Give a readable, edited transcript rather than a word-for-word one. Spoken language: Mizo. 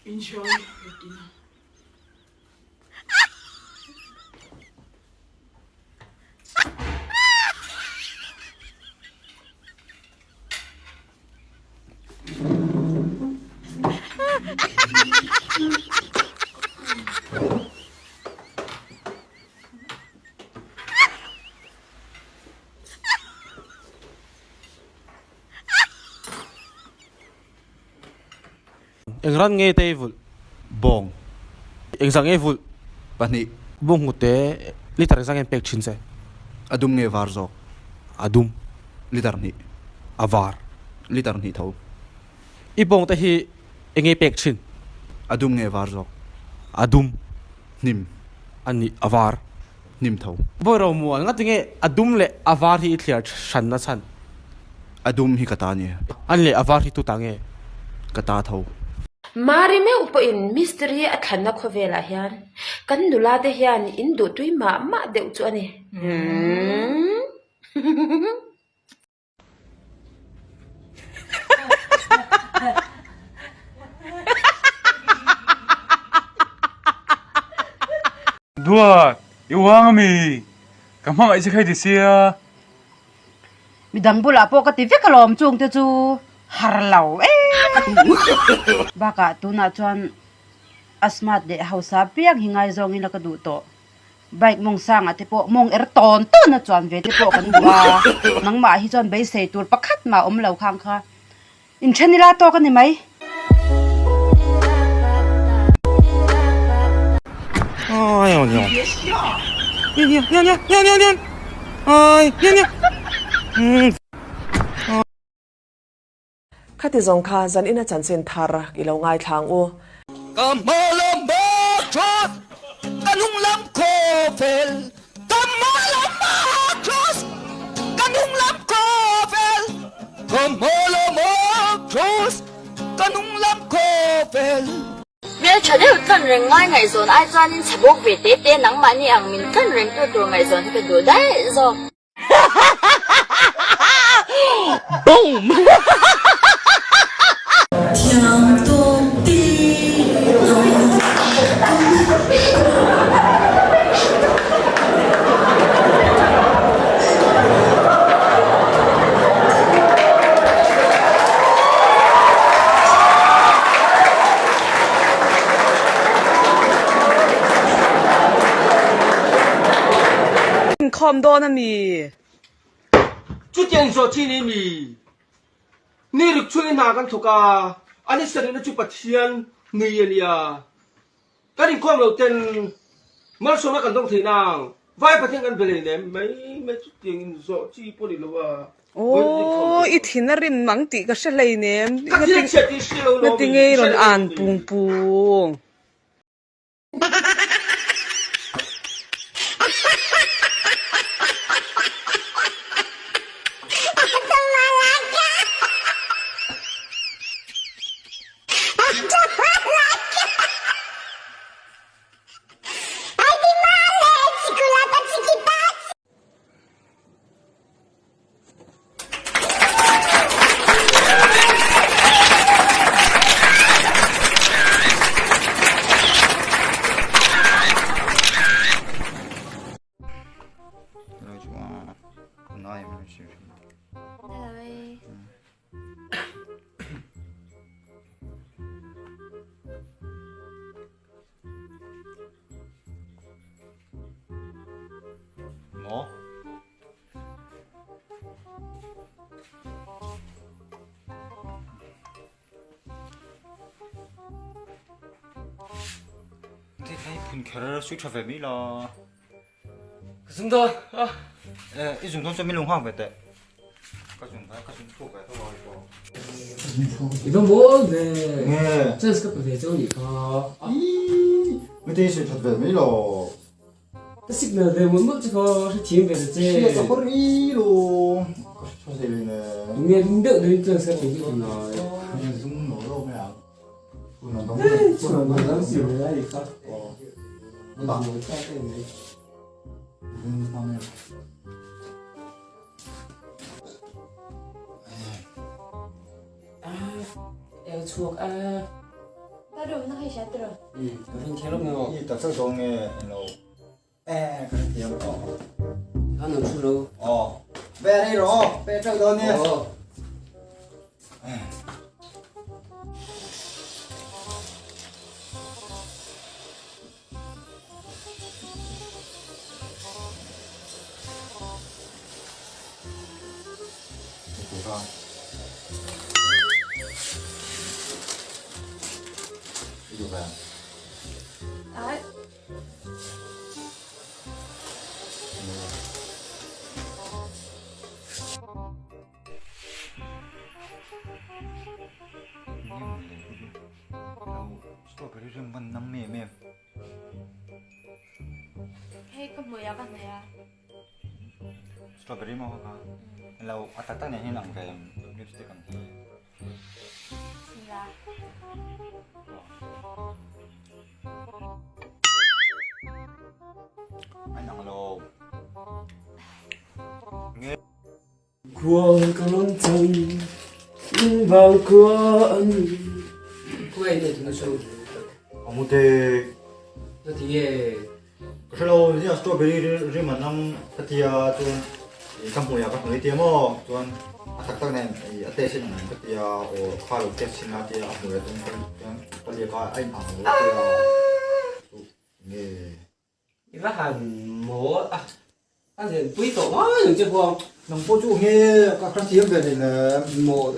Enjoy your dinner. Eng ran nge te i vulh? Bawng. Eng zah nge vulh? Pahnih. Bawnghnute liter engzah nge an pek thin che? A dum nge var zawk? A dum. Liter hnih. A var. Liter hnih tho. I bawngte hi eng nge pek thin? A dum nge var zawk? A dum. Hnim. A nih, a var. Hnim tho. Bawi ro mual, ngati nge a dum leh a var hi i thliar hran na chhan? A dum hi ka ta nia. An leh a var hi tu ta nge? Ka ta tho. Mari meuh pawhin mistiri a thlanna khawvelah hian kan nula te hian in duhtui mah mah deuh chu a ni. Duat, i uang ami? Ka hmangaih che khai ti sia. Midang bulah pawh ka ti vek alawm chung te chu har lo em. Bakah tunah chuan a smart leh hausa piang hi ngaizawng ila ka duh tawh. Bike mawng sangah te pawh mawng er tawn tawn a chuan ve te pawh kan duh a, nangmah hi chuan beisei tur pakhat mah awm lo khang kha inthen ila tawk a ni mai. Khati zawng kha zan ina chanchin thar i lo ngaithlang u. Ka hma lam cross, ka hnung lam khawvel. Ka hma lam cross, ka hnung lam khawvel. Ka hma lam cross, ka hnung lam khawvel. Hmeltha deuh tlawn reng ngai ngaihzawn ai chuanin chhe bawk ve te te nangmahni ang min tlawn reng tu tur ngaihzawn hi ka duh daih zawk. Boom! Inkhawm dawn a mi? Chutiang zawh chi ni mi? Ni ruk chhungin hna kan thawk a, a ni sarihna chu Pathian nui a nia. Kan inkhawm lo ten malsawmna kan dawng thei nang, vai Pathian kan be lei nem mai mai chutiang in zawh chi pawh ni lo a. Aw, i thin a rim ang tih ka hre hlei nem. Ka thin a chhiat tih i hre lo lawm. Ngati ngei rawn an pung pung. Maw? Thế thấy phun kher suy cho về Mỹ lo. Ka zum dawn a. Eh, i zum dawn chuan min lo nghak ve teh. Ka zum ka zum chhuak ve tho a pawh. I va mawl ve. Nge. Chance ka pe ve cheu nih kha. Ii, mi te sui that ve mai lo. Ka signal ve mawlh mawlh che kha hrethiam ve ta che. Hriat a hawr i lo. Ka hre tha thei lo ne. Nge ding deuh deuhin chance ka pe hi ti ngai. Nge zum lo lo mai ang. Chhuan ang dang si ve lai kha. Aw. El chhuak a. Ka room na kha i hria tiraw? Umm, ka hrin thiam lawk mai maw? I taksa zawng nge englo? Eh, ka hre thiam tawh. Khan an thu lo. Aw, pe rei rawh aw, pe teuh dawn nia. Aw. Ai. Strawberry rim van nam em em. Hei ka hmuh ya ka hnawih a. Strawberry maw kha. Lo a tak tak nen hian ang ve lipstick ang hi. Sila. An ang lo. Nge. Khual ka rawn chang in vang khua an Khuai nei tuna chu. Amute. Chuti nge. Ka hre lo zia strawberry rim an ang ka tia chuan ka hmui ah ka hnuai tia maw chuan a tak tak nen a taste in ang ka tia aw kha lo taste chhin a tia a hmui ah chuan ka liak a a in ang lo tia nge. I va han maw a a lian pui tawh mai ang che huang. Nang pawh chu nge ka hrethiam ve nei le. Maw e.